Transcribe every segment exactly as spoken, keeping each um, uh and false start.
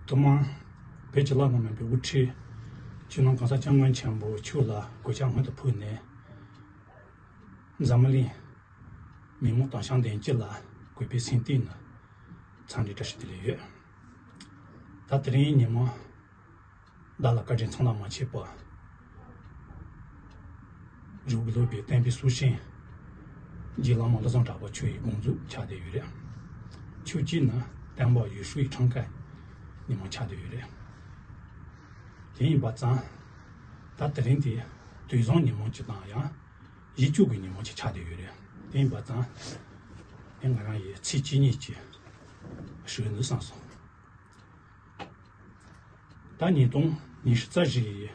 ཐོག་མར་བོད་ཀྱི་བླ་ན་མེད་པའི་དབུ་ཁྲིད་སྤྱི་ནོར་གོང་ས་སྐྱབས་མགོན་ཆེན་པོ་མཆོག་ལ་གུས་ཕྱག་སྔོན་དུ་ཕུལ་ནས། འཛམ་བུ་གླིང་མི་མང་སྟོང་ཕྲག་བདུན་ཅུ་ལ་གུས་པའི་སེམས་གཏིང་ནས་འཚམས་འདྲི་བཀྲ་ཤིས་བདེ་ལེགས་ཡོད། ད་དེ་རིང་ཉིན་མོ་བདག་ལ་བཀའ་དྲིན་མཚམས་ལ་མ་ཆད་པར་བཞུགས་དགོས་པའི་བསྟན་པའི་སྲོག་ཤིང་རྗེ་བླ་མ་བློ་བཟང་གྲགས་པ་མཆོག་ཡི་དགོངས་རྫོགས་ཆགས་བསྡད་ཡོད་རེད། ཕྱོགས་གཅིག་ནས་བསྟན་པ་ཡུལ་ཤུལ་ཡི་འཕྲང་ཁ་ཉིན་མོ་ཆགས་བསྡད་ཡོད་རེད། དེ་ཡིན་པ་ཙང་ད་དེ་རིང་དེ་དུས་བཟང་ཉིན་མོ་གཅིག་དང་ཡང་ཡིད་སྐྱོ་གི་ཉིན་མོ་གཅིག་ཆགས་བསྡད་ཡོད་རེད། དེ་ཡིན་པ་ཙང་དེ་ང་རང་ཡི་ཚིག་གཅིག་གཉིས་ཀྱིས་ཞུས་ནས་བསམ་སོང་། ད་ཉིས་སྟོང་ཉི་ཤུ་རྩ་བཞི་ཡི་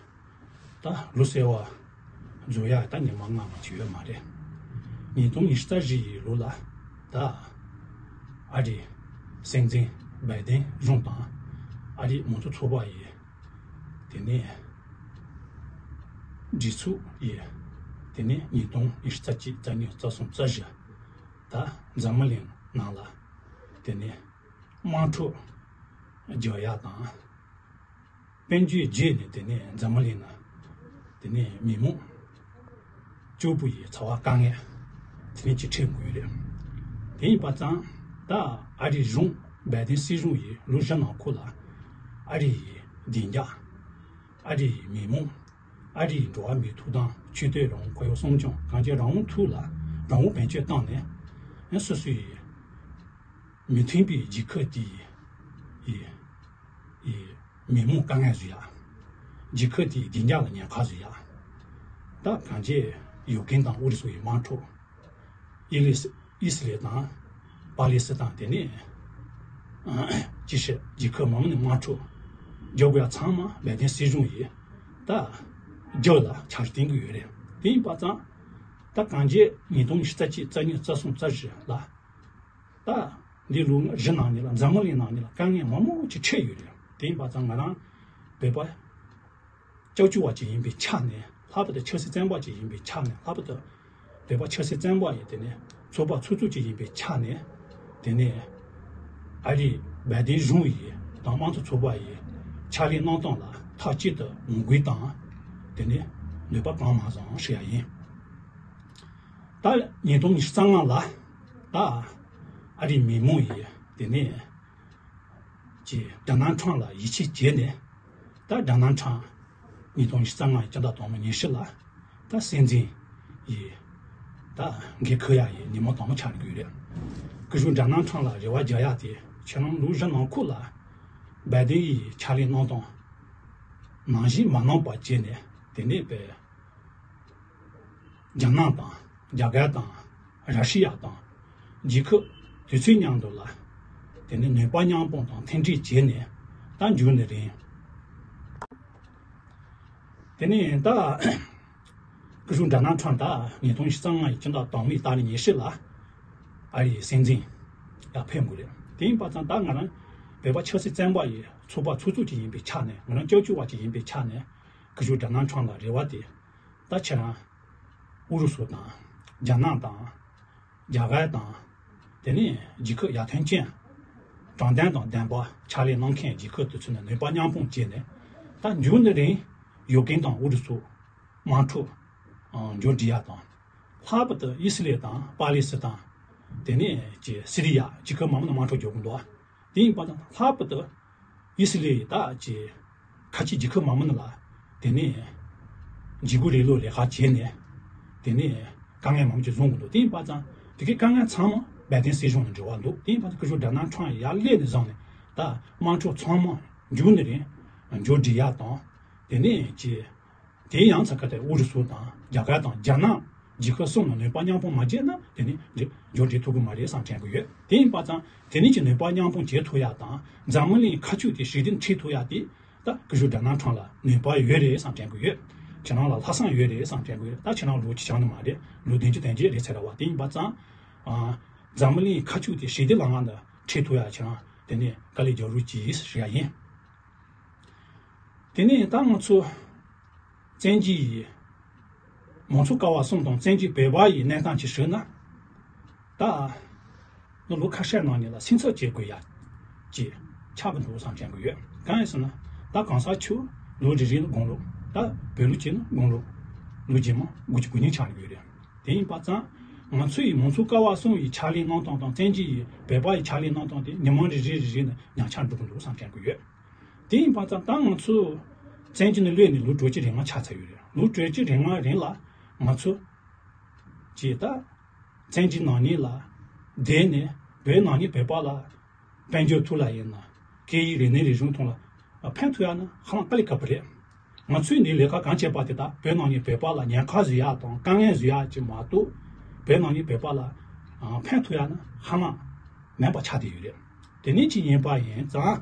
ད་ལོ་གསར་བ་རྫོགས་ཡག་ད་ཉི་མ་སྔ་མ་ཅིག་ཡོད་མ་རེད། ཉིས་སྟོང་ཉི་ཤུ་རྩ་བཞི་ཡི་ལོ་ལ་ད་ཨ་རིའི་སྲིད་འཛིན་བའི་ཏིན་གཞུང་དང་ཨ་རིའི་མང་གཙོ་ཚོགས་པ་ཡི་དེ་ནས་སྒྲིག་འཛུགས་ཡི་དེ་ནས་ཉིས་སྟོང་ཉི་ཤུ་རྩ་གཅིག་རྩ་གཉིས་རྩ་གསུམ་རྩ་བཞི་ད་འཛམ་བུ་གླིང་ནང་ལ་དེ་ནས་དམག་འཁྲུག་རྒྱག་ཡག་དང་། དཔལ་འབྱོར་བརྗེད་ནས་དེ་ནས་འཛམ་བུ་གླིང་ན་དེ་ནས་མི་མང་སྐྱོ་པོ་ཡི་ཚ་བ་དཀའ་ངལ་དེ་ནས་ཅིག་འཕྲད་དགོས་རེད། དེ་ཡིན་པ་ཙང་ད་ཨ་རིའི་གཞུང་བའི་ཏིན་སྲིད་གཞུང་ཡིས་ལོ་བཞི་ནང་འཁོད་ལ་ཨ་རི་ཡི་བདེ་འཇགས། ཨ་རི་ཡི་མི་མང་། ཨ་རི་ཡི་འགྲོ་བ་མིའི་ཐོབ་ཐང་ཆོས་དད་རང་དབང་ཁོར་ཡུག་སྲུང་སྐྱོང་གང་ཅི་རང་དབང་ཐོག་ལ་རང་དབང་བེད་སྤྱོད་བཏང་ནས་སོ་སོ་ཡི་མི་མཐུན་པའི་རྒྱལ་ཁབ་དེའི་ཡི་ཡི་མི་མང་དཀའ་ངལ་བཟོ་ཡག་རྒྱལ་ཁབ་དེའི་བདེ་འཇགས་ལ་ཉེན་ཁ་བཟོ་ཡག་ད་གང་ཅི་ཡུཀ་རེན་དང་ཨུ་རུ་སུ་ཡི་དམག་འཁྲུག་ཨི་ལི་ཨི་སི་རེལ་དང་པ་ལི་སི་ཐན་དེ་ནས་ཅི་ཞིག་རྒྱལ་ཁབ་མང་པོ་ནས་དམག་འཁྲུག་རྒྱག་དགོས་ཡག་ཚང་མ་བའི་ཏིན་སྲིད་གཞུང་ཡིས་ད་རྒྱབ་ལ་ཆ་རྐྱེན་གི་ཡོད་རེད། དེ་ཡིན་པ་ཙང་ད་གང་ཅི་ཉིས་སྟོང་ཉི་ཤུ་རྩ་གཅིག་རྩ་གཉིས་རྩ་གསུམ་རྩ་བཞི་ལ་ད་འདི་ལོ་བཞི་ནང་ནས་ལ་འཛམ་བུ་གླིང་ནང་ནས་ལ་དཀའ་ངལ་མང་པོ་ཅིག་འཕྲད་ཡོད་རེད། དེ་ཡིན་པ་ཙང་ང་རང་བོད་པ་སྐྱབས་བཅོལ་བ་ཅིག་ཡིན་པའི་ཆ་ནས་ལྷག་པར་དུ་ཆབ་སྲིད་བཙོན་པ་ཅིག་ཡིན་པའི་ཆ་ནས་ལྷག་པར་དུ་བོད་པ་ཆབ་སྲིད་བཙོན་པ་ཡིན་དེ་ནས་ཚོགས་པ་ཚོགས་གཙོ་ཅིག་ཡིན་པའི་ཆ་ནས་དེ་ནས་ཨ་རིའི་བའི་ཏིན་གཞུང་ཡིས་དང་དམངས་གཙོ་ཚོགས་པ་ཡི་ཕྱག་ལས་གནང་སྟངས་ལ་མཐའ་གཅིག་ཏུ་ངོ་རྒོལ་དང་དེ་ནས་འདོད་པ་གང་མང་བཟང་ཞུ་ཡ་ཡིན། ད་ཉིས་སྟོང་ཉི་ཤུ་རྩ་ལྔ་ལ་ད་ཨ་རིའི་མི་མང་ཡིས་དེ་ནས་ཀྱི་ཌོ་ནལ་ཊམ་ལ་ཡིད་ཆེས་བྱས་ནས་ད་ཌོ་ནལ་ཊམ་ཉིས་སྟོང་ཉི་ཤུ་རྩ་ལྔ་ཡི་སྤྱི་ཟླ་དང་པོ་ཉི་ཤུ་ལ་ད་སྲིད་འཛིན་ཡི་ད་འགན་འཁུར་ཡག་ཡི་ཉིན་མོ་དང་པོ་ཆགས་དགོས་རེད། སྐུ་ཞབས་ཌོ་ནལ་ཊམ་ལ་རེ་བ་རྒྱག་ཡག་དེ་ཁྱེད་རང་ལོ་བཞི་ནང་འཁོད་ལ་བའི་ཏིན་ཡི་ཕྱག་ལས་གནང་སྟངས་ནང་བཞིན་མ་གནང་པ་བྱས་ནས་དེ་ནས་པའི་རྒྱ་ནག་དང་རྒྱ་གར་དང་ར་ཤི་ཡ་དང་རྒྱལ་ཁབ་དུས་ཚོད་མཉམ་དུ་ལ་དེ་ནས་ནུས་པ་མཉམ་སྤུངས་དང་མཐུན་སྒྲིལ་བྱས་ནས་ད་མཇུག་ནས་རིང་དེ་ནས་ད་སྐུ་ཞབས་ཌོ་ནལ་ཊམ་ད་ཉིས་སྟོང་ཉི་ཤུ་རྩ་ལྔ་ཡི་སྤྱི་ཟླ་དང་པོའི་ཏ་རིག་ཉི་ཤུ་ལ་ཨ་རིའི་སྲིད་འཛིན་ཡར་ཕེབས་དགོས་རེད། དེ་ཡིན་པ་ཙང་ད་ང་རང་བོད་པ་ཆབ་སྲིད་བཙོན་པ་ཡི་ཚོགས་པ་ཚོགས་གཙོ་ཅིག་ཡིན་པའི་ཆ་ནས་ང་རང་སྐྱབས་བཅོལ་བ་ཅིག་ཡིན་པའི་ཆ་ནས་སྐུ་ཞབས་ཌོ་ནལ་ཊམ་ལ་རེ་བ་དེ། ད་ཁྱེད་རང་ཨུ་རུ་སུ་དང་རྒྱ་ནག་དང་རྒྱ་གར་དང་དེ་ནས་རྒྱལ་ཁབ་ཡར་ཐོན་ཅན་དྲང་བདེན་དང་ལྡན་པ་ཕྱག་ལས་གནང་མཁན་རྒྱལ་ཁབ་དེ་ཚོ་ནས་ནུས་པ་མཉམ་སྤུངས་བྱས་ནས་ད་མཇུག་ནས་རིང་ཡུཀ་རེན་དང་ཨུ་རུ་སུ་དམག་འཁྲུག་མཇུག་སྒྲིལ་ཡག་དང་། ལྷག་པར་དུ་ཨི་སི་རེལ་དང་པ་ལི་སི་ཐན་དེ་ནས་ཀྱི་སི་རི་ཡ་རྒྱལ་ཁབ་མང་པོ་ནས་དམག་འཁྲུག་རྒྱག་གི་འདུག་དེ་ཡིན་པ་དང་ལྷག་པར་དུ་ཨི་སི་རེལ་ད་ཀྱི་ཁ་ཆེ་རྒྱལ་ཁབ་མང་པོ་ནང་ལ་དེ་ནས་འཇིགས་སྐུལ་རིང་ལུགས་ལས་ཀ་བྱས་ནས་དེ་ནས་དཀའ་ངལ་མང་པོ་ཅིག་བཟོ་དགོས་འདུག་དེ་ཡིན་པ་ཙང་དེ་གའི་དཀའ་ངལ་ཚང་མ་བའི་ཏིན་སྲིད་གཞུང་ལ་འབྲེལ་བ་འདུག་དེ་ཡིན་པ་ཙང་སྐུ་ཞབས་ཌོ་ནལ་ཊམ་ཡར་སླེབས་ནས་བཟུང་ནས་ད་དམག་འཁྲུག་ཚང་མ་མཇུག་ནས་རིང་མཇུག་སྒྲིལ་ཡག་དང་དེ་ནས་ཀྱི་དེ་ཡང་ཚ་ཁ་དེ་ཨུ་རུ་སུ་དང་རྒྱ་གར་དང་རྒྱ་ནག་རྒྱལ་ཁབ་གསུམ་ལ་ནུས་པ་མཉམ་སྤུངས་མ་བྱས་ན་དེ་ནི་འགྲིག་འགྲིག་ཐུབ་ཀྱི་མ་རེད་བསམ་དྲན་གྱི་ཡོད། དེ་ཡིན་པ་ཙང་དེ་ནི་ཀྱི་ནུས་པ་མཉམ་སྤུངས་བྱེད་ཐུབ་ཡག་དང་འཛམ་བུ་གླིང་ཁ་ཕྱོགས་དེ་ཞི་བདེ་ཁྲིད་ཐུབ་ཡག་དེ་ད་སྐུ་ཞབས་ཌོ་ནལ་ཊམ་ལ་ནུས་པ་ཡོད་རེད་བསམ་དྲན་གྱི་ཡོད། ཁྱེད་རང་ལ་ལྷག་བསམ་ཡོད་རེད་བསམ་དྲན་གྱི་ཡོད། ད་ཁྱེད་རང་ལོ་ཆེ་ཆུང་ནི་མ་རེད། ལོ་བདུན་ཅུ་དོན་བརྒྱད་རེད་ཟེར་བ། དེ་ཡིན་པ་ཙང་ཨ་འཛམ་བུ་གླིང་ཁ་ཕྱོགས་དེ་ཞི་བདེ་ལམ་ཁ་ནང་ཁྲིད་ཐུབ་ཡག་ཁྱེད་རང་དེ་ནས་དཀའ་ལས་རྒྱག་རོགས་གྱིས་ཟེར་ཡག་ཡིན། དེ་ནས་ད་ང་ཚོ་བཙན་གྱིས་མང་གཙོ་ཀ་བ་གསུམ་དང་བཙན་གྱིས་བོད་པ་ཡི་གནས་སྟངས་ཀྱི་ཞུས་ན་ད་ནི་ལོ་ཁ་ཤས་ནང་ནས་ལ་སེམས་འཚབ་བྱེད་དགོས་ཡ་ཅེས་ ཆགས་ཀྱི་འདུག་བསམ་དྲན་གྱི་ཡོད། གང་ཡིན་ཟེར་ན། ད་གང་ཟག་ཆོས་ལུགས་རེ་རེ་ནི་དགུང་ལོ། ད་བོད་ལུགས་ཀྱི་ནི་དགུང་ལོ། ལོ་རྗེས་མ་དགུ་བཅུ་གོ་གཉིས་ཆགས་ཡོད་རེད། དེ་ཡིན་པ་ཙང་། ང་ཚོ་ཡི་མང་གཙོ་ཀ་བ་གསུམ་ཡི་ཕྱག་ལས་གནང་སྟངས་དང་བཙན་བྱོལ་ཡི་བོད་པ་ཡི་ཕྱག་ལས་གནང་སྟངས་དེ་ཉི་མ་རེ་རེ་རེ་རེ་ནི་ཉམས་ཆག་འགྲོ་གི་འདུག་བསམ་དྲན་གྱི་ཡོད། དེ་ཡིན་པ་ཙང་ད་ང་ཚོ་བཙན་བྱོལ་ནས་སླེབས་ནས་ལོ་དྲུག་ཅུ་རེ་ལྔ་ཆགས་ཚར་ཡོད་རེད། ལོ་དྲུག་ཅུ་རེ་ལྔ་རིང་ལ་ང་ཚོ་ཅེས་ད་བཙན་བྱོལ་ནང་ནས་ལ་བསྡད་ནས་བོད་ནང་ནས་བོད་པ་ལ་དཔལ་འབྱོར་ཐོག་ལ་ཡིན་ན། སྐད་ཡིག་རིག་གནས་རིག་གཞུང་ཐོག་ལ་ཕན་ཐོགས་ཡ་ན་ཧ་ལམ་དཀའ་ལས་ཁག་པོ་རེད། ང་ཚོས་འདི་ལས་ཀ་གང་བྱས་པ་དེ་དག་བོད་ནང་ནས་བོད་པ་ལ་ཉེན་ཁ་བཟོ་ཡ་དང་དཀའ་ངལ་བཟོ་ཡ་ཅིག་མ་གཏོགས། བོད་ནང་ནས་བོད་པ་ལ་ཨ་ཕན་ཐོགས་ཡ་ན་ཧ་ལམ་མེད་པ་ཆགས་བསྡད་ཡོད་རེད། དེ་ནས་ཅིག་ཡིན་པ་ཡིན་ཙང་།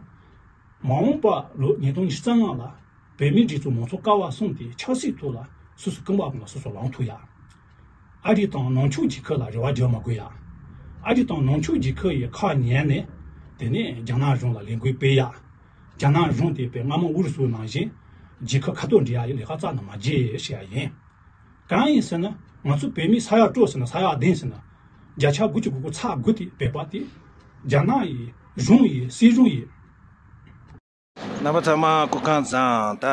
མ་འོངས་པ་ལོ་ཉིས་སྟོང་ཉི་ཤུ་རྩ་ལྔ་ལ་བོད་མིའི་སྒྲིག་འཛུགས་མང་གཙོ་ཀ་བ་གསུམ་དེ་ཆབ་སྲིད་ཐོག་ལ་སོ་སོའི་རྐང་པ་ལ་སོ་སོ་ལངས་ཐུབ་ཡ། ཨ་རི་དང་ནང་ཆོས་རྒྱལ་ཁབ་ལ་རེ་བ་རྒྱག་མ་དགོས་ཡ། ཨ་རི་དང་ནང་ཆོས་རྒྱལ་ཁབ་ཡི་ཁ་ཉན་ནས། དེ་ནས་རྒྱ་ནག་གཞུང་ལ་ལས་འགུལ་སྤེལ་ཡ། རྒྱ་ནག་གཞུང་དེ་བས་སྔ་མོ་ཨུ་རུ་སུ་ནང་བཞིན་རྒྱལ་ཁབ་ཁ་གཏོར་འགྲོ་ཡ་ཡི་ལས་ཀ་རྩ་ནས་མ་བྱེད་ཞེས་ཡ་ཡིན། གང་ཡིན་ཟེར་ན། ང་ཚོ་བོད་མི་ས་ཡ་དྲུག་ཟེར་ན་ས་ཡ་བདུན་ཟེར་ན། བརྒྱ་ཆ་དགུ་བཅུ་གོ་དགུ་ཚེག་དགུ་དེ་བོད་པ་དེ། རྒྱ་ནག་ཡི་གཞུང་ཡི་སྲིད་གཞུང་ཡི། རྣམ་པ་ཚང་མ་སྐུ་ཁམས་བཟང་། ད་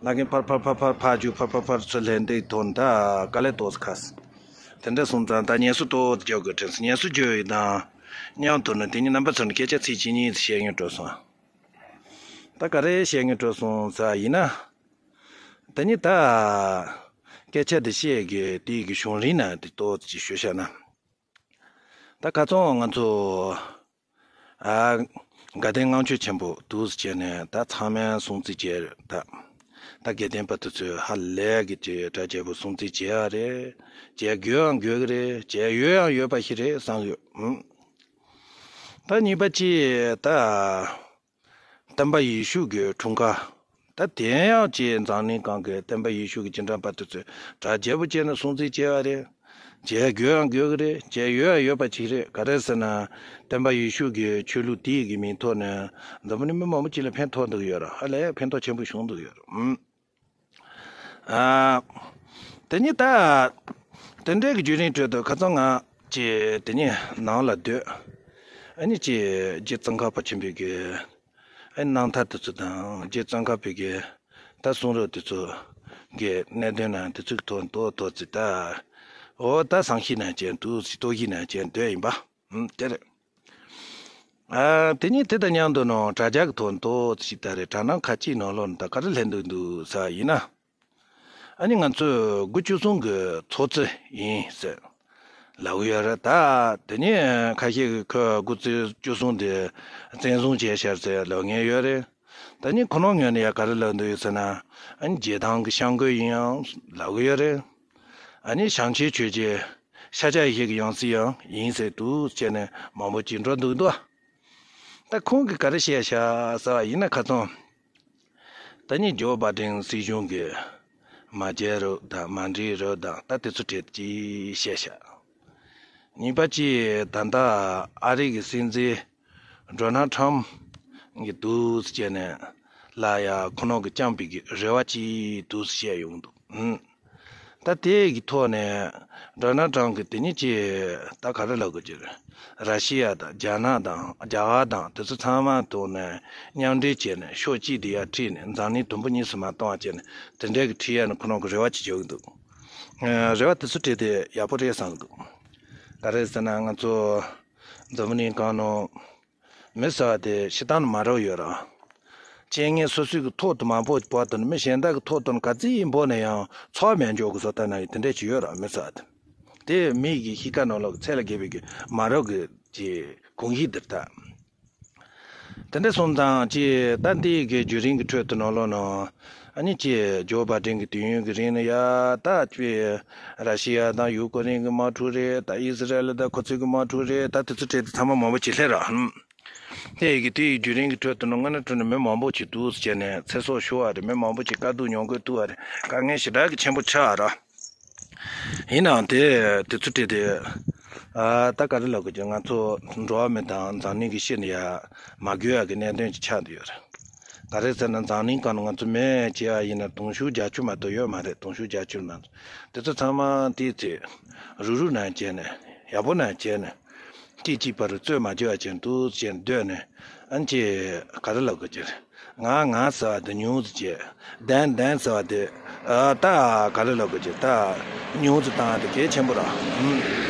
ལ་གིན་ཕར་ཕར་ཕར་ཕར་ཕར་རྒྱུག་ཕར་ཕར་ཕར་ཚུར་ལེན་འདི་ཐོན། ད་དཀའ་ལས་ཏོག་ཙམ་ཁག་སོང་། དེ་འདྲ་སོང་ཙང་ད་ངལ་གསོ་ཏོག་ཙམ་རྒྱག་དགོས་དྲན་སོང་། ངལ་གསོ་རྒྱག་ཡི་དང་མཉམ་དུ་ནི་དེ་ཉིད་རྣམ་པ་ཚོར་ནི་སྐད་ཆ་ཚིག་གཅིག་གཉིས་བཤད་སྙིང་བྲོ་སོང་། ད་ག་རེ་བཤད་སྙིང་བྲོ་སོང་ཟེར་ཡིན་ན། དེ་ཉིད་ད་སྐད་ཆ་འདི་བཤད་གི་དེ་གི་བྱུང་རིམ་ན་དེ་ཏོག་ཙམ་ཞུ་བྱ་ན། ད་ཁ་སང་ང་ཚོ་ཨ་དགའ་ལྡན་ལྔ་མཆོད་ཆེན་པོ་འདུག་སེ་བྱས་ནས་ད་ཚང་མས་སྲུང་བརྩི་བྱས་རེད་ད། ད་དགེ་ལྡན་པ་དེ་ཚོས་ཧ་ལས་གི་ཅིག་གྲ་རྒྱས་པོ་སྲུང་བརྩི་བྱས་ཡ་རེད། བྱས་དགོས་ཡང་དགོས་གི་རེད། བྱས་ཡོད་ཡང་ཡོད་པ་ཞིག་རེད་བསམ་ཡོད། ཨུམ། ད་གཉིས་པ་ཅིག་ད། སྟོན་པ་ཡེ་ཤུ་གི་འཁྲུངས་སྐར། ད་དེ་ཡང་ཅིག་འཛམ་གླིང་སྒང་གི་སྟོན་པ་ཡེ་ཤུ་གི་རྗེས་འབྲང་པ་དེ་ཚོས་གྲ་རྒྱས་པོ་བྱས་ནས་སྲུང་བརྩི་བྱས་པ་རེད། བྱས་དགོས་ཡང་དགོས་ཀྱི་རེད། བྱས་ཡོད་ཡང་ཡོད་པ་ཅིག་རེད། ག་རེ་ཟེར་ན། སྟོན་པ་ཡེ་ཤུ་གི་ཆོས་ལུགས་དེའི་གི་མིང་ཐོག་ནས་འཛམ་བུ་གླིང་མི་མང་པོ་ཅིག་ལ་ཕན་ཐོགས་འདུག་ཡོད་རེད། ཧ་ལས་ཕན་ཐོགས་ཆེན་པོ་བྱུང་འདུག་ཡོད་རེད། ཨུམ། ཨ། དེ་ནས་ད། དེ་འདྲའི་གི་བརྒྱུད་རིམ་ཁྲོད་དུ་ཁ་སང་ང་ཅིག་དེ་ནས་ནང་ལ་སྡོད། ཨ་ནི་ཅིག་རྗེ་ཙོང་ཁ་པ་ཆེན་པོའི་གི། ཨ་ནི་རྣམ་ཐར་དེ་ཚོ་དང་རྗེ་ཙོང་ཁ་པའི་གི། ད་གསུང་རབ་དེ་ཚོ་གི་གནད་དོན་ནང་དེ་ཚོ་གི་ཐོག་ཏོག་ཏོག་ཙི་ད། འོ་ད་བསམ་ཤེས་ནང་བྱས་འདུག་ཟེར། རྟོག་ཞིབ་ནང་བྱས་སྡོད་ཡིན་པ། ཨུམ། དེ་རེད། ཨ། དེ་ཉིད་དེ་དང་མཉམ་དུ་ནང་དྲ་རྒྱ་གི་ཐོག་ཏོག་ཙི་ད་རེད། དྲ་སྣང་ཁ་ཅིག་ནང་ལོགས་ནས་ད་ག་རེ་ལྷན་འདུག་འདུག་ཟེར་ཡིན་ན། ཨ་ནི་ང་ཚོས་དགུ་བཅུ་གསུམ་གི་ཚོགས་གཙོ་ཡིན་ཟེར་ལབ་གི་ཡོད་རེད། ད་དེ་ནས་ཁ་ཤས་ཀྱིས་ཁོས་དགུ་བཅུ་གསུམ་དེ་བཙན་བཟུང་བྱས་ཤག་ཟེར་ལབ་མཁན་ཡོད་རེད། ད་ནི་ཁོ་རང་ངོས་ནས་ཡ་ག་རེ་ལབ་འདུག་ཡོད་ཟེར་ན། ཨ་ནི་རྗེས་འབྲང་གི་བྱ་འགུལ་ཡིན་ཡང་ལབ་གི་ཡོད་རེད། ཨ་ནི་བྱང་ཆེན་ཆོས་རྗེ་ཤཱཀྱ་ཡེ་ཤེས་ཀྱི་ཡང་སྲིད་ཡང་ཡིན་ཟེར་འདུག་བྱས་ནས་མང་པོ་ཅིག་འགྲོ་འདུག་འདུག་ད་ཁོང་གིས་ག་རེ་བཤད་ཤག་ཟེར་བ་ཡིན་ན། ཁ་སང་ད་ནི་ཇོ་བྷ་ཌེན་སྲིད་གཞུང་གི་མ་མཇལ་རབས་དང་མ་འདྲིས་རབས་དང་ད་དེ་ཚོ་གྲས་ཅིག་བཤད་ཤག་གཉིས་པ་ཅིག་ད་ལྟ་ཨ་རི་གི་སྲིད་འཛིན་ཌོ་ནལ་ཊྲམ་གི་འདུག་སེ་བྱས་ནས་ལ་ཡ་ཁོ་རང་གི་བསྐྱངས་པའི་གི་རེ་བ་ཅིག་འདུག་སེ་བཤད་ཡོང་འདུག་ཨུམ། ད་དེ་གི་ཐོག་ནས་ཌོ་ནལ་ཊྲམ་གི་དེ་ཉིད་ཀྱི་ད་ག་རེ་ལབ་དགོས་ཀྱི་རེད། ར་ཤི་ཡ་དང་རྒྱ་ནག་དང་རྒྱ་གར་དང་དེ་ཚོ་ཚང་མ་ཐོག་ནས་མཉམ་འབྲེལ་བྱས་ནས་ཕྱོགས་གཅིག་དེ་ཡར་ཁྲིད་ནས་འཛམ་གླིང་དུམ་བུ་གཉིས་སུ་མ་གཏོང་བ་བྱས་ནས་དེ་འདྲའི་གི་ཁྲིད་ཡ་ནི་ཁོ་རང་གི་རེ་བ་ཅིག་བྱེད་ཀྱི་འདུག་ཨ། རེ་བ་དེ་ཚོ་བྲིས་ཏེ་ཡག་པོ་རེད་བསམ་གི་འདུག་ག་རེ་ཟེར་ན་ང་ཚོ་འཛམ་བུ་གླིང་སྒང་ནང་མི་ཟེར་བ་དེ་སྤྱིར་བཏང་ནས་མ་རབས་ཡོད་ར། རྐྱེན་ངན་སོ་སོའི་གི་ཐོག་ཏུ་མ་འབོད་པ་དང་མི་གཞན་དག་གི་ཐོག་ཏུ་ག་ཚོད་འབོད་ན་ཡང་ཚོར་མི་འཇོག་གི་བཟོ་ལྟ་ན་ཡི་དེ་འདྲ་ཅིག་ཡོད་ར། མི་ཟེར་བ་དེ། དེ་མི་གི་གཤིས་ཀ་ནང་ལོགས་ཚད་ལས་བརྒལ་བའི་གི་མ་རབས་གི་ཅིག་གོམས་གཤིས་འདིར་ད། དེ་འདྲ་སོང་ཙང་ཅིག་ད་འདི་གི་བརྒྱུད་རིམ་གྱི་ཁྲོད་དུ་ནང་ལོགས་ནང་ཨ་ནི་ཅིག་ཇོ་བྷ་ཌེན་གྱི་དུས་ཡུན་གྱི་རིང་ལ་ཡ་ད་ཅིག་ར་ཤི་ཡ་དང་ཡུ་ཀེ་རེན་གྱི་དམག་འཁྲུག་རེད། ད་ཨི་སི་རལ་དང་ཁོ་ཚོའི་གི་དམག་འཁྲུག་རེད། ད་དེ་ཚོ་གྲས་དེ་ཚང་མ་མང་པོ་ཅིག་སླེབས་ར། དེ་གི་དེའི་བརྒྱུད་རིམ་གྱི་ཁྲོད་དུ་ནང་དངོས་གནས་དྲང་གནས་མི་མང་པོ་ཅིག་འདུག་སེ་བྱས་ནས་ཚེ་སྲོག་ཤོར་བ་རེད། མི་མང་པོ་ཅིག་དཀའ་སྡུག་མྱོང་དགོས་ཐུག་བ་རེད། དཀའ་ངལ་ཞེ་དྲག་གི་ཆེན་པོ་ཆགས་ར། ཡིན་ནའང་དེ་དེ་ཚོ་བྲིས་ཏེ། ཨ། ད་ག་རེ་ལབ་དགོས་ཀྱི། ང་ཚོ་འགྲོ་བ་མི་དང་འཛམ་གླིང་གི་ཕྱི་ནས་ཡ་མ་དགོས་ཡ་གི་གནད་དོན་ཅིག་ཆགས་བསྡད་ཡོད་རེད། ག་རེ་ཟེར་ན་འཛམ་གླིང་སྒང་ནས་ང་ཚོ་མི་བྱས་པ་ཡིན་ན་དུང་ཕྱུར་བརྒྱད་ཅུ་མ་གཏོགས་ཡོད་མ་རེད། དུང་ཕྱུར་བརྒྱད་ཅུ་མ་གཏོགས། དེ་ཚོ་ཚང་མ་དེའི་ཚེ་རུག་རུག་ནང་བྱས་ནས་ཡག་པོ་ནང་བྱས་ནས་གཅིག་གཅིག་བར་རྩོད་མ་བྱེད་པ་བྱས་འདུག་བྱས་སྡོད་ནས་ ཨ་ནི་ཅི་ག་རེ་ལབ་དགོས་ཀྱི། ང་ང་ཟེར་བ་དེ་ཉུང་ཙམ་བྱས། ལྡན་ལྡན་ཟེར་བ་དེ་ཨ་ད་ག་རེ་ལབ་དགོས་ཀྱི། ད་ཉུང་ཙམ་བཏང་བ་དེ་གལ་ཆེན་པོ་རེད། ཨུམ།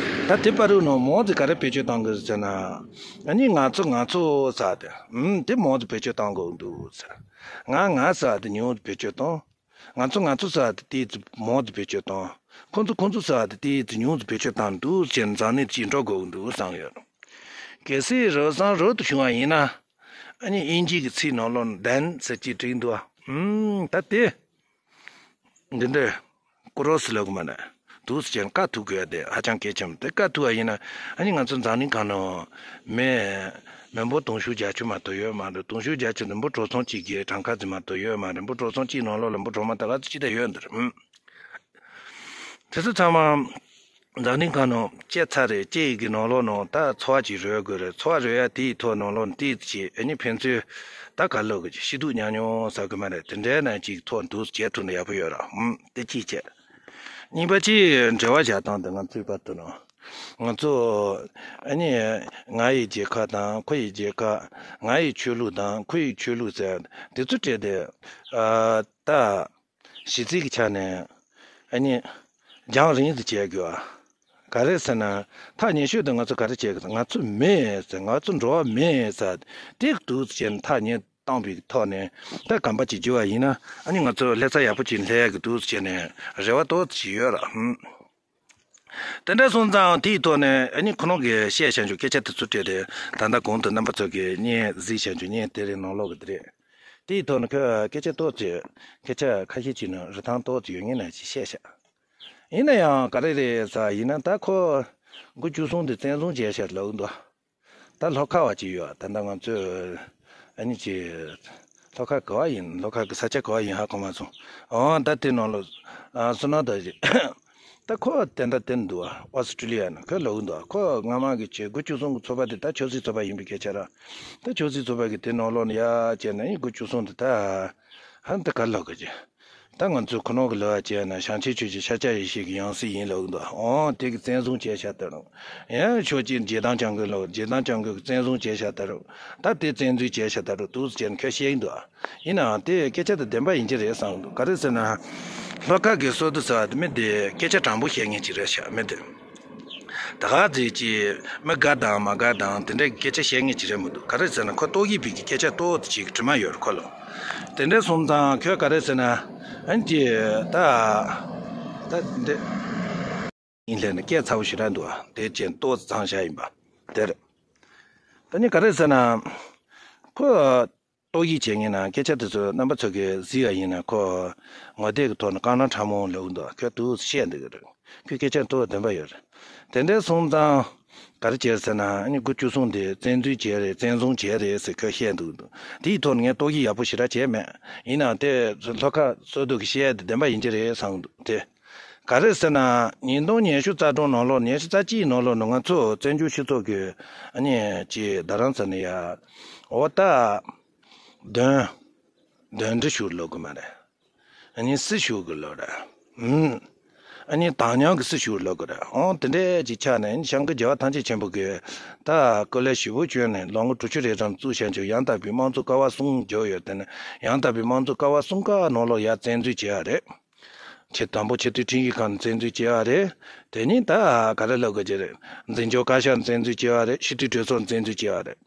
ད་དེ་བར་དུ་ནང་མང་ཙམ་ག་རེ་བེད་སྤྱོད་གཏང་དགོས་ཟེར་ན། ཨ་ནི་ང་ཚོ་ང་ཚོ་ཟེར་བ་དེ། ཨུམ། དེ་མང་ཙམ་བེད་སྤྱོད་གཏང་དགོས་འདུག་ཟེར། ང་ང་ཟེར་བ་དེ་ཉུང་ཙམ་བེད་སྤྱོད་གཏོང་། ང་ཚོ་ང་ཚོ་ཟེར་བ་དེ་ཏོག་ཙམ་མང་དུ་བེད་སྤྱོད་བཏང་། ཁོ་ཚོ་ཁོ་ཚོ་ཟེར་བ་དེ་ཏོག་ཙམ་ཉུང་དུ་བེད་སྤྱོད་བཏང་འདུག་ཅེས་འཛམ་གླིང་ཅིག་འགྲོ་དགོས་འདུག་བསམ་ཡོད། གལ་སྲིད་རོལ་བཟང་རོལ་དུ་བྱུང་བ་ཡིན་ན། ཨ་ནི་དབྱིན་ཇི་གི་ཚིག་ནང་ལོགས་ལྡན་ཟེར་གྱི་བྲིས་འདུག་ཨ། ཨུམ། ད་དེ། འདི་འདྲ། ཀུ་རོ་སི་ལབ་གི་མ་ནས། འདུག་སེ་བྱས་ནས་བཀའ་ཐུག་དགོས་ཡ་དེ་ཧ་ཅང་གལ་ཆེན་པོ། དེ་བཀའ་ཐུག་པ་ཡིན་ན། ཨ་ནི་ང་ཚོ་འཛམ་གླིང་སྒང་ནང་མི་མི་འབོར་དུང་ཕྱུར་བརྒྱད་ཅུ་མ་གཏོགས་ཡོད་མ་རེད། དུང་ཕྱུར་བརྒྱད་ཅུ་དེ་འབུ་གྲོག་ཚང་གཅིག་གི་གྲངས་ཀ་ཙམ་མ་གཏོགས་ཡོད་མ་རེད། འབུ་གྲོག་ཚང་གཅིག་ནང་ལོགས་ལ་འབུ་གྲོག་མ་ད་ག་ཚོད་ཅིག་ད་ཡོད་འདི་རེད། ཨུམ། དེ་ཚོ་ཚང་མ་འཛམ་གླིང་སྒང་ནང་སྐྱེས་ཚར་རེད། སྐྱེས་ཡི་གི་ནང་ལོགས་ནང་ད་འཚོ་བ་ཅིག་རོལ་དགོས་རེད། འཚོ་བ་རོལ་ཡ་དེའི་ཐོག་ནང་ལོགས་ནང་ཏོག་ཙམ་ཅིག་ཨ་ནི་ཕན་ཚུན་ད་ག་ལབ་དགོས་ཀྱི། ཤི་སྡུག་མཉམ་མྱོང་ཟེར་གི་མ་རེད། དེ་འདྲའི་ནང་ཅིག་ཐོག་འདུག་བྱེད་ཐུབ་ན་ཡག་པོ་ཡོད་ར། ཨུམ། དེ་གཅིག་བྱས། གཉིས་པ་གཅིག་འབྲེལ་བ་བཞག་སྟངས་དེ་ང་ཚོའི་བར་དུ་ནང་། ང་ཚོ་ཨ་ནི་ང་ཡི་རྒྱལ་ཁབ་དང་ཁོ་ཡི་རྒྱལ་ཁབ། ང་ཡི་ཆོས་ལུགས་དང་ཁོ་ཡི་ཆོས་ལུགས་ཟེར་དེ་ཚོ་སྤྲད་དེ། ཨ། ད་གཞི་རྩའི་གི་ཆ་ནས་ཨ་ནི་རྒྱང་རིང་དུ་བྱས་དགོས་པ། ག་རེ་ཟེར་ན། ཐག་ཉེ་ཤོས་དེ་ང་ཚོ་ག་རེ་བྱེད་དགོས། ང་ཚོ་མི་ཟེར། ང་ཚོ་འགྲོ་བ་མི་ཟེར། དེ་འདུག་ཟེར་ནས་ཐག་ཉེ་བཏང་པའི་ཐོག་ནས་ད་གོམ་པ་གཅིག་བརྒྱུད་པ་ཡིན་ན། ཨ་ནི་ང་ཚོ་སླེབས་ས་ཡག་པོ་ཅིག་སླེབས་ཡག་གི་འདུག་ཟེར་ནས་རེ་བ་ཏོག་ཙམ་ཡོད་ར། ཧུམ། དེ་འདྲ་སོང་ཙང་དེའི་ཐོག་ནས་ཨ་ནི་ཁོ་རང་གིས་བཤད་བཞག་རྒྱུ་སྐད་ཆ་དེ་ཚོ་སྤྲད་དེ། ད་ལྟ་གོང་དུ་རྣམ་པ་ཚོ་གིས་བརྙན་གཟིགས་བཞག་རྒྱུ་བརྙན་དེ་རིང་ནང་ལོགས་ཀྱི་དེ་རེད། དེའི་ཐོག་ནས་ཁོས་སྐད་ཆ་ཏོག་ཙམ། སྐད་ཆ་ཁ་ཤས་ཅིག་ནང་རིན་ཐང་ཏོག་ཙམ་ཡོད་མཁན་ནང་ཅིག་བཤད་བཞག་ཡིན་ན་ཡང་ག་རེ་རེད་ཟེར་ཡིན་ན། ད་ཁོ་དགུ་བཅུ་གསུམ་དེ་བཙན་བཟུང་བྱས་བཞག་ལབ་འདུག་ད་ལྷོ་ཁ་བ་ཅིག་ཡོད། ད་ལྟ་ང་ཚོས་ཨ་ནི་ཅིག་ལྷོ་ཁ་ག་བ་ཡིན། ལྷོ་ཁ་གི་ས་ཆ་ག་བ་ཡིན་ཧ་གོ་མ་སོང་། འོ་ད་དེ་ནང་ལོགས། ཨ། བསོད་ནམས་དར་ཞིང་། ད་ཁོ་དེ་འདྲ་དེ་འདུག་ཨ། ཨོ་སི་ཀྲི་ལི་ཡ་ནས་ཁོས་ལབ་འདུག་ཨ། ཁོ་སྔ་མ་གི་ཆེད་དགུ་བཅུ་གསུམ་གི་ཚོགས་པ་དེ་ད་ཆབ་སྲིད་ཚོགས་པ་ཡིན་པའི་སྐད་ཆ་ར། ད་ཆབ་སྲིད་ཚོགས་པ་གི་དེ་ནང་ལོགས་ནས་ཡར་བྱས་ནས་དགུ་བཅུ་གསུམ་དེ་ད་ཧ་འདི་ག་ལབ་དགོས་ཀྱི། ད་ང་ཚོས་ཁོ་རང་གི་ལབ་པ་བྱས་ན་བྱང་ཆེན་ཆོས་ཀྱི་ཤཱཀྱ་ཡེ་ཤེས་ཀྱི་ཡང་སྲིད་ཡིན་ལབ་འདུག་ཨོ་དེ་གི་བཙན་བཟུང་བྱས་བཞག་ད་རུང་། ཡང་ཕྱོགས་གཅིག་རྗེ་བདག་སྐྱབས་མགོན་ལབ། རྗེ་བདག་སྐྱབས་མགོན་གྱི་བཙན་བཟུང་བྱས་བཞག་ད་རུང་། ད་དེ་བཙན་འཛུལ་བྱས་བཞག་ད་རུང་འདུག་ཟེར་ནས་ཁོས་བཤད་ཀྱི་འདུག་ཡིན་ནའང་དེ་སྐད་ཆ་དེ་བདེན་པ་ཡིན་གྱི་རེད་བསམ་གྱི་འདུག་ག་རེ་ཟེར་ན། ལྷོ་ཁ་གི་བསོད་བདེ་ཟེར་བ་དེ་མི་དེ་སྐད་ཆ་དྲང་པོ་བཤད་མཁན་ཅིག་རེད་ཤག་མི་དེ། ད་ག་ཚོད་ཅིག་མི་དགའ་དང་མ་དགའ་དང་དེ་འདྲའི་སྐད་ཆ་བཤད་མཁན་ཅིག་རེད་མི་འདུག་ག་རེ་ཟེར་ན་ཁོ་ཏོག་དབྱིབས་པའི་གི་སྐད་ཆ་ཏོག་ཙམ་ཅིག་དྲི་མ་ཡོད་རེད་ཁོ་ལ། དེ་འདྲ་སོང་ཙང་ཁོས་ག་རེ་ཟེར་ན། ཨ་ནི་ཅིག་ད། ད་འདི། ཡིན་ལས་ནི་སྐད་ཚ་བོ་ཞེ་དྲག་འདུག་ཨ། དེ་ཅན་ཏོག་ཙམ་གཙང་ཤ་ཡིན་པ། དེར། ད་ནི་ག་རེ་ཟེར་ན། ཁོ། ཏོག་དབྱིབས་བྱེད་མཁན་ན་སྐད་ཆ་དེ་ཚོ་རྣམ་པ་ཚོ་གིས་གཟིགས་པ་ཡིན་ན་ཁོ། ངོ་དེབ་ཀྱི་ཐོག་ནས་རྐང་ལག་ཕྲ་མོ་ལབ་འདུག་ཁོས་འདུག་བཤད་འདུག་གི་རེད། ཁོའི་སྐད་ཆ་ཏོག་བདེན་པ་ཡོད་རེད། དེ་འདྲ་སོང་ཙང་། ག་རེ་བྱས་ཟེར་ན་ཨ་ནི་དགུ་བཅུ་གསུམ་དེ་བཙན་འཛུལ་བྱས་རེད། བཙན་བཟུང་བྱས་རེད་ཟེར་ཁོས་བཤད་འདུག་དེའི་ཐོག་ནས་ངས་ཏོག་དབྱིབས་ཡག་པོ་ཞེ་དྲག་བྱས་མེད། ཡིན་ནའང་དེ་ལྷོ་ཁ་བསོད་བདེ་གིས་བཤད་དེ་བདེན་པ་ཡིན་གྱི་རེད་བསམ་འདུག་དེ། ག་རེ་ཟེར་ན། ཉིས་སྟོང་ཉི་ཤུ་རྩ་གྲངས་ནང་ལོགས། ཉི་ཤུ་རྩ་གཅིག་ནང་ལོགས་ནས་ང་ཚོ་བཙན་བྱོལ་སྤྱི་ཚོགས་ཀྱི་ཨ་ནི་ཅིག་རྡ་རམ་ས་ནས་ཡ། འོ་ད། གདོན། གདོན་འདྲེ་ཞུ་ལོ་གི་མ་རེད། ཨ་ནི་སྲི་ཞུ་གི་ལོ་རེད། ཨུམ། ཨ་ནི་དྭགས་ཉང་གི་སྲི་ཞུ་ལོ་གི་རེད། འོ་དེ་འདྲའི་ཅིག་ཆགས་ནས་ཨ་ནི་བྱང་གི་རྒྱལ་བ་ཐམས་ཅད་མཁྱེན་པ་གིས་ད་སྐུ་ལས་ཞེ་པོ་བསྐྱོན་ནས་ལོ་ངོ་དྲུག་ཅུ་རེ་ཙམ་བཙུགས་བཞག་རྒྱུ། ཡང་དག་པའི་དམངས་གཙོ་ཀ་བ་གསུམ་བརྒྱབ་ཡོད་དེ་ནས། ཡང་དག་པའི་དམངས་གཙོ་ཀ་བ་གསུམ་ཀ་ནང་ལོགས་ཡར་བཙན་འཛུལ་བྱས་པ་རེད། ཆེས་དང་པོ་ཆེས་མཐོའི་ཁྲིམས་ཞིབ་ཁང་ནས་བཙན་འཛུལ་བྱས་པ་རེད། དེ་ནས་ད་ག་རེ་ལབ་དགོས་ཀྱི་རེད། འཛིན་སྐྱོང་བཀའ་ཤག་ནས་བཙན་འཛུལ་བྱས་པ་རེད། སྤྱི་འཐུས་གྲོས་ཚོགས་ནས་བཙན་འཛུལ་བྱས་པ་རེད།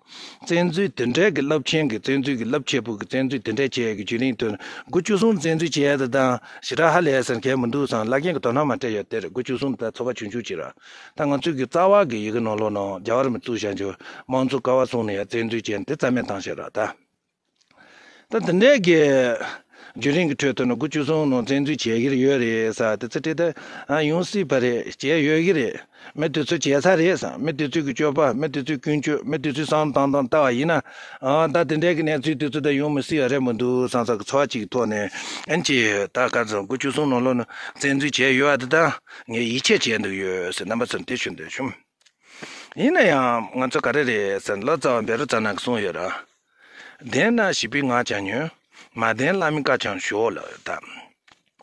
བཙན་འཛུལ་དེ་འདྲའི་གི་རླབས་ཆེན་གི་བཙན་འཛུལ་གི་རླབས་ཆེན་པོ་གི་བཙན་འཛུལ་དེ་འདྲའི་བྱས་གི་བརྒྱུད་རིམ་དུ་དགུ་བཅུ་གསུམ་བཙན་འཛུལ་བྱས་ཡ་དེ་དང་ཞེ་དྲག་ཧ་ལས་ཟེར་མཁན་མི་འདུག་བསམ། བླ་རྒན་གི་དོ་སྣང་མ་སྤྲད་ཡ་དེ་རེད། དགུ་བཅུ་གསུམ་ད་ཚོགས་པ་ཆུང་ཆུང་ཅིག་ར། ད་ང་ཚོའི་གི་རྩ་བ་གི་ཡི་གེ་ནང་ལོགས་ནང་རྒྱལ་བ་རིན་པོ་བཙུགས་བཞག་རྒྱུ་དམངས་གཙོ་ཀ་བ་གསུམ་ནས་ཡ་བཙན་འཛུལ་བྱས་དེ་རྩ་མེད་བཏང་བཞག་ར་ད། ད་དེ་འདྲའི་གི་བརྒྱུད་རིམ་གྱི་ཁྲོད་དུ་ནི་དགུ་བཅུ་གསུམ་ནང་བཙན་འཛུལ་བྱེད་ཀྱི་ཡོད་རེད་ཟེར་དེ་ཚོ་དྲིས་ཏེ། ཨ། ཡོང་སྲིད་པ་རེད། བྱས་ཡོད་ཀྱི་རེད། མི་དེ་ཚོ་བྱས་ཚར་རེད་ཟེར། མི་དེ་ཚོ་གི་སྤྱོད་པ། མི་དེ་ཚོའི་ཀུན་སྤྱོད། མི་དེ་ཚོའི་བསམ་བློ་བཏང་སྟངས་ལྟ་བ་ཡིན་ན། ཨ། ད་དེ་འདྲའི་གི་གནས་ཚུལ་དེ་ཚོ་ད་ཡོང་མི་སྲིད་པ་རེད་མི་འདུག་བསམ་ས་གི་ཚོར་བ་ཅིག་གི་ཐོག་ནས། ཨན་ཅི་ད་ག་ཚོད་དགུ་བཅུ་གསུམ་ནང་ལོགས་ནས་བཙན་འཛུལ་བྱས་ཡོད་པ་དེ་ད་ངས་ཡིད་ཆེས་བྱས་འདུག་ཡོད་ཟེར་རྣམ་པ་ཚོར་དེ་ཞུ་འདོད་བྱུང་། ཡིན་ན་ཡང་ང་ཚོ་ག་རེ་རེད་ཟེར་ན། ལོ་ཙཱ་བ་བཻ་རོ་ཙ་ན་གིས་གསུངས་ཡོད་ར། ལྡན་ན་ཞི་བའི་ངག་ཀྱང་ཉོན། མ་ལྡན་བླ་མའི་བཀའ་ཀྱང་ཞོག་ལབ་ཡོད་ད།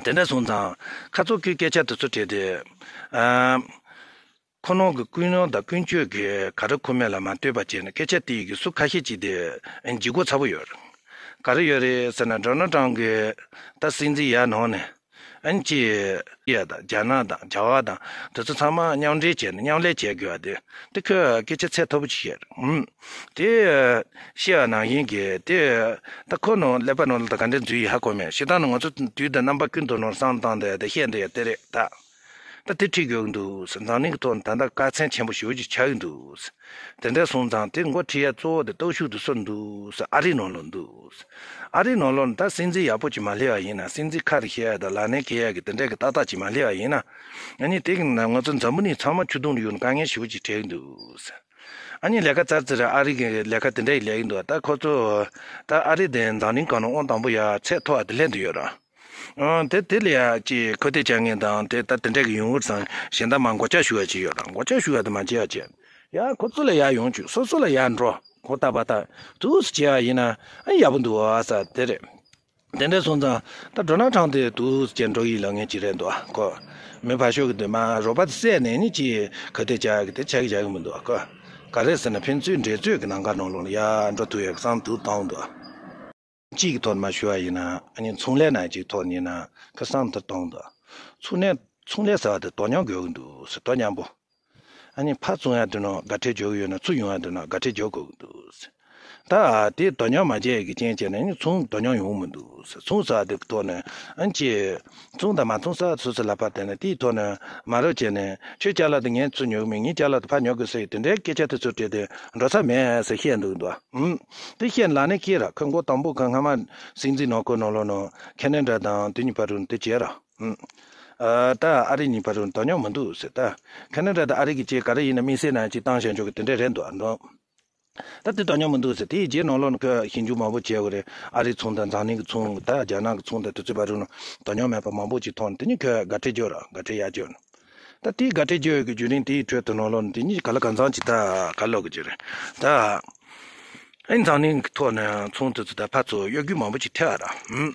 དེ་འདྲ་སོང་ཙང་ཁ་ཚོ་ཁོའི་སྐད་ཆ་དེ་ཚོ་དྲིས་ཏེ། ཨ། ཁོ་རང་གི་ཀུན་སློང་དང་ཀུན་སྤྱོད་ཀྱི་ག་རེ་ཁོ་མོ་ལ་མ་ལྟོས་པ་བྱས་ནས་སྐད་ཆ་དེ་ཡི་གི་སུ་ཁ་ཤས་ཅིག་དེ་ཨ་ནི་ལྗིད་ཁོག་ཚ་པོ་ཡོད་རེད། ག་རེ་ཡོད་རེད་ཟེར་ན་ཌོ་ནལ་ཊམ་གི་ད་སྲིད་འཛིན་ཡར་ནང་ནས། ཨ་ནི་ཅི། ཡ་དང་རྒྱ་ནག་དང་རྒྱ་གར་དང་དེ་ཚོ་ཚང་མ་མཉམ་འབྲེལ་བྱས་ནས་མཉམ་ལས་བྱེད་དགོས་པ་དེ་དེ་ཁོས་སྐད་ཆ་ཚད་མཐོ་པོ་ཅིག་བཤད་རེད། ཨུམ། དེ་བཤད་པ་ནང་བཞིན་གྱི་དེ་ད་ཁོ་ནང་ཀླད་པ་ནང་ལ་ད་ག་འདྲ་འཛུལ་ཡོད་ཧ་གོ་མེད། སྤྱིར་བཏང་ནི་ང་ཚོ་དུས་དང་རྣམ་པ་ཀུན་ཏུ་ནོར་བསམ་བཏང་དེ་དེ་བཤད་འདི་ཡ་དེ་རེད་ད། ད་དེ་ཁྲིད་དགོས་ཀྱི་འདུག་ཟེར། འཛམ་གླིང་གི་ཐོག་ནས་ད་ལྟ་དཀའ་ཚེགས་ཆེན་པོ་ཞེ་པོ་ཅིག་ཆགས་ཀྱི་འདུག་ཟེར། དེ་འདྲ་སོང་ཙང་དེ་འགོ་ཁྲིད་ཡ་གཙོ་བོ་དེ་སྟོབས་ཤུགས་དེ་སུ་འདུག་ཟེར། ཨ་རིའི་ནང་ལོགས་འདུག་ཟེར། ཨ་རིའི་ནང་ལོགས་ནས་ད་སྲིད་འཛིན་ཡག་པོ་ཅིག་མ་སླེབས་པ་ཡིན་ན། སྲིད་འཛིན་ཁ་རེ་བཤད་ཡ་དང་ལག་ལེན་འཁེལ་ཡ་གི་དེ་འདྲ་གི་ཏག་ཏག་ཅིག་མ་སླེབས་པ་ཡིན་ན། ཨ་ནི་དེ་གི་ནང་ང་ཚོ་འཛམ་བུ་གླིང་ཚང་མ་ཆུ་དུང་དུ་གཡུག་ནས་དཀའ་ངལ་ཞེ་པོ་ཅིག་འཕྲད་ཀྱི་འདུག་ཟེར། ཨ་ནི་ལས་ཀ་ཙར་ཙིར་ཨ་རི་གི་ལས་ཀ་དེ་འདྲ་ཡི་ལས་ཀྱི་འདུག་ད་ཁོ་ཚོ་ད་ཨ་རི་དེ་འཛམ་གླིང་སྒང་ནས་དབང་དང་པོ་ཡ་ཚད་མཐོ་བ་དེ་སླེབས་འདུག་ཡོད་ར། ཨང་། དེ་དེ་ལ་ཡ་ཅིག་ཁོ་ཐག་བཅད་མཁན་དང་དེ་ད་དེ་འདྲ་གི་ཡོང་གི་རེད་བསམ། གཞན་དག་མར་མགོ་ལྕག་གཞུ་བ་ཅིག་ཡོད་ར། མགོ་ལྕག་གཞུ་བ་དེ་མ་བྱེད་ཡ་བྱེད། ཡ་ཁོ་ཚོ་ལ་ཡ་ཡོང་བཅུག་སོ་སོ་ལ་ཡ་འགྲོ། ཁོ་ཐག་པ་ཐག་དུས་སུ་བྱེད་ཡ་ཡིན་ན་ཨ་ཡག་པོ་འདུག་ཨ་ས་དེ་རེད། དེ་འདྲ་སོང་ཙང་ད་ཌོ་ནལ་ཊམ་དེ་དུས་སུ་བྱེད་འགྲོ་ཡི་ལབ་མཁན་ཅིག་རེད་འདུག་ཨ། ཁོ་མི་ཕར་ཕྱོགས་གི་དེ་མ་རོགས་པ་དེ་བསད་ནས་ནི་ཅིག་ཁ་གཏད་བཅག་གི་དེ་ཆགས་གི་ཆགས་གི་མི་འདུག་ཨ། ཁོ་ག་རེ་ཟེར་ན་ཕན་ཚུན་འགྲན་རྩོད་ཀྱི་ལམ་ཁ་ནང་ལོགས་ལ་ཡ་འགྲོ་ཐུབ་ཡ་གི་བསམ་དུ་བཏང་འདུག་ཨ། གཅིག་གི་ཐོག་ནས་མར་ཞུ་བ་ཡིན་ན། ཨ་ནི་ཚོང་ལས་ནང་གཅིག་ཐོག་ནས་ཡིན་ན་ཁ་སང་དེར་གཏོང་འདུག་ཚོང་ལས་ཚོང་ལས་ཟེར་བ་དེ་དོ་མཉམ་དགོས་ཀྱི་འདུག་ཟེར། དོ་མཉམ་པོ། ཨ་ནི་ཕར་བཙོང་ཡ་དེ་ནང་དགའ་སྤྲོ་འཇོག་གི་ཡོད་ན་ཚུར་ཡོང་ཡ་དེ་ནང་དགའ་སྤྲོ་འཇོག་དགོས་ཀྱི་འདུག་ཟེར། ད་དེ་དོ་མཉམ་མ་བྱས་ཀྱི་རྐྱེན་བྱས་ནས་ཨ་ནི་ཚོང་དོ་མཉམ་ཡོང་མི་འདུག་ཟེར། ཚོང་ཟེར་བ་དེ་གི་ཐོག་ནས་ཨ་ནི་ཅི། བཙོང་དང་མ་བཙོང་ཟེར་བ་སོ་སོ་ལ་ཕར་བལྟས་ནས་དེའི་ཐོག་ནས་མ་རབས་བྱས་ནས་ཁྱོད་ཅ་ལག་དེ་ངས་ཚུར་ཉོ་གི་མིན། ངའི་ཅ་ལག་དེ་ཕར་ཉོ་དགོས་ཟེར་ཡི་དེ་འདྲའི་སྐད་ཆ་དེ་ཚོ་དྲིས་ཏེ་འགྲོ་ས་མེད་ཟེར་བཤད་འདུག་འདུག་ཨུམ། དེ་བཤད་ལ་ནི་ཁྱེད་ར་ཁོས་མགོ་དང་པོ་ཁོ་སྔ་མ་སྲིད་འཛིན་ནང་ཁོ་ནང་ལོགས་ནང་ཁེ་ན་ཌ་དང་དེ་གཉིས་བར་དུ་དེ་བྱས་ར། ཨུམ། ཨ། ད་ཨ་རི་གཉིས་བར་དུ་དོ་མཉམ་མི་འདུག་ཟེར། ད་ཁེ་ན་ཌ་དང་ཨ་རི་གི་ཅིག་ག་རེ་ཡིན་ན་དམིགས་བསལ་ནང་ཅིག་བཏང་བཞག་འཇོག་གི་དེ་འདྲ་རེད་འདུག་ཨ། འགྲོ། ད་དེ་དོ་མཉམ་མི་འདུག་ཟེར། དེའི་རྗེས་ནང་ལོགས་ནས་ཁོས་ཞིབ་འཇུག་མང་པོ་བྱས་པ་རེད། ཨ་རིའི་ཚོང་དང་འཛམ་གླིང་གི་ཚོང་ད་རྒྱ་ནག་གི་ཚོང་དང་དེ་ཚོའི་བར་དུ་ནང་དོ་མཉམ་མེད་པ་མང་པོ་ཅིག་མཐོང་ནས་དེ་གཉིས་ཁོས་དགའ་སྤྲོ་བརྗོད་ར། དགའ་སྤྲོ་ཡར་བརྗོད། ད་དེའི་དགའ་སྤྲོ་བརྗོད་ཀྱི་བརྒྱུད་རིམ་དེའི་ཁྲོད་དུ་ནང་ལོགས་ནས་དེ་གཉིས་ག་ལ་གང་འཚམ་ཅིག་ད་ག་ལོག་གི་ཅིག་རེད་ད། ཨེ་འཛམ་གླིང་གི་ཐོག་ནས་ཚོང་དེ་ཚོ་ད་ཕར་ཚུར་གཡོ་སྒྱུ་མང་པོ་ཅིག་ཐེབས་པ་ར། ཧུམ།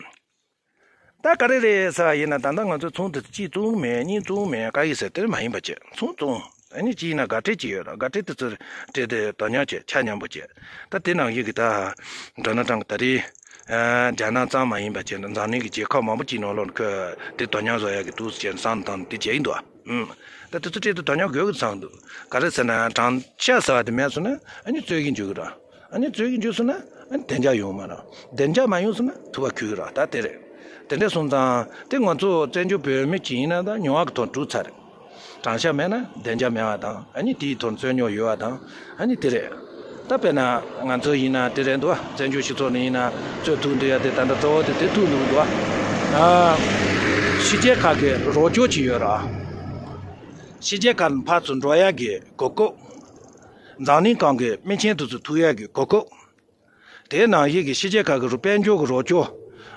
ད་ག་རེ་རེད་ཟེར་བ་ཡིན་ན། ད་ལྟ་ང་ཚོ་ཚོང་དེ་ཚོ་གཅིག་བཙོང་མེད་གཉིས་བཙོང་མེད་ག་ཡིན་ཟེར་དེ་མ་ཡིན་པ་བྱས། ཚོང་བཙོང་ཨ་ནི་གཅིག་ཡིན་ན་དགའ་སྤྲོ་ཅིག་ཡོད་ར། དགའ་སྤྲོ་དེ་ཚོ་སྤྲད་དེ་དོ་མཉམ་བྱས་ཆ་མཉམ་པོ་བྱས། ད་དེ་ནང་བཞིན་གྱི་ད་ཌོ་ནལ་ཊམ་གི་ད་རེས་ཨ་རྒྱ་ནག་ཙམ་མ་ཡིན་པ་བྱས་ན་འཛམ་གླིང་གི་རྒྱལ་ཁབ་མང་པོ་ཅིག་ནང་ལོགས་ཁོས་དེ་དོ་མཉམ་བཟོ་ཡག་གི་འདུག་ཟེར་བསམ་བཏང་དེ་བྱས་ཡིན་འདུག་ཨ། ཨུམ། ད་དེ་ཚོ་སྤྲད་དེ་དོ་མཉམ་དགོས་ཀྱི་བསམ་འདུག་ག་རེ་ཟེར་ན་དྲང་ཆ་ཟེར་བ་དེ་མེད་སོང་ན་ཨ་ནི་རྩོད་གཞི་འཇུག་གི་ར། ཨ་ནི་རྩོད་གཞི་འཇུག་སོང་ན་ཨ་ནི་བདེ་འཇགས་ཡོང་མ་རེད། བདེ་འཇགས་མ་ཡོང་སོང་ན་ཐུབ་པ་ཁུར་གི་ར། ད་དེ་རེད། དེ་འདྲ་སོང་ཙང་དེ་ང་ཚོ་བཙན་བྱོལ་བོད་མི་གཅིག་ཡིན་ན་ད་མྱོང་བ་གི་ཐོག་འགྲོ་ཚར་རེད། དྲང་ཆ་མེད་ན་བདེ་འཇགས་མེད་པ་དང་ཨ་ནི་དེའི་ཐོག་རྩོད་རྙོག་ཡོད་པ་དང་ཨ་ནི་དེ་རེད། ད་དཔེར་ན་ང་ཚོ་ཡིན་ན་དེ་རེད་འདུག་བ། བཙན་བྱོལ་སྤྱི་ཚོགས་ནང་ཡིན་ན་རྩོད་ཐུག་འདུག་ཡ་དེ་ད་ལྟ་གཙོ་བོ་དེ་དེ་ཐུག་འདུག་འདུག་བ། ཨ། ཕྱི་རྒྱལ་ཁག་གི་རོགས་སྐྱོར་གྱི་ཡོད་ར། ཕྱི་རྒྱལ་ཁག་ནས་ཕར་ཚུར་འགྲོ་ཡག་གི་གོ་སྐབས། འཛམ་གླིང་སྒང་གི་མི་ཆེན་དེ་ཚོ་ཐུག་ཡག་གི་གོ་སྐབས། དེའི་ནང་བཞིན་གྱི་ཕྱི་རྒྱལ་ཁག་གི་རུ་དཔལ་འབྱོར་གྱི་རོགས་སྐྱོར།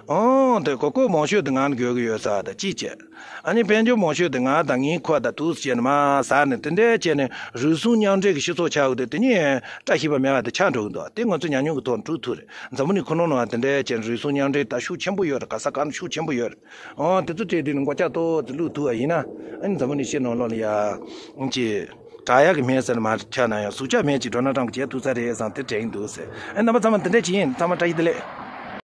ཨང་། དེ་གོ་སྐབས་མང་ཤོས་དེ་ང་ལ་དགོས་ཀྱི་ཡོད་ས་དང་གཅིག་བྱས། ཨ་ནི་དཔལ་འབྱོར་མང་ཤོས་དེ་ང་དང་ངའི་ཁོག་དང་དུས་སུ་བྱས་ནས་མར་ཟགས་ནས་དེ་འདྲའི་བྱས་ནས་རུལ་སུངས་མཉམ་འབྲེལ་གྱི་སྤྱི་ཚོགས་ཆགས་ཡོད་དེ་དེ་ཉིད་བཀྲ་ཤིས་པ་མེད་པ་དེ་ཆགས་འགྲོ་གི་འདུག་དེ་ང་ཚོ་ཉམས་མྱོང་གི་ཐོག་ནས་གྲུབ་ཐུབ་རེད། འཛམ་བུ་གླིང་ཁོ་ན་ནང་དེ་འདྲའི་བྱས་ནས་རུལ་སུངས་མཉམ་འབྲེལ་ད་ཤུགས་ཆེན་པོ་ཡོད་རེད། ག་ས་ག་ནས་ཤུགས་ཆེན་པོ་ཡོད་རེད། ཨང་། དེ་ཚོ་བྲལ་དུས་ནས་མགོ་ལྕག་ཏོག་ཙམ་བླུགས་ཐུབ་པ་ཡིན་ན། ཨ་ནི་འཛམ་བུ་གླིང་སྤྱི་ནང་ལོགས་ལ་ཡ། ཅི། དྲག་ཡག་གི་མེད་ཟེར་ན་མ་ཆགས་ན་ཡང་ཟུག་ཆག་མེད་ཅིག་ཌོ་ནལ་ཊམ་གྱིས་བྱེད་ཐུབ་ས་རེད་བསམ་དེ་དྲན་གྱི་འདུག་ཟེར། ཨ་ནི་རྣམ་པ་ཚང་མ་འདི་འདྲ་ཅིག་ཡིན། ཚང་མ་བཀྲ་ཤིས་བདེ་ལེགས།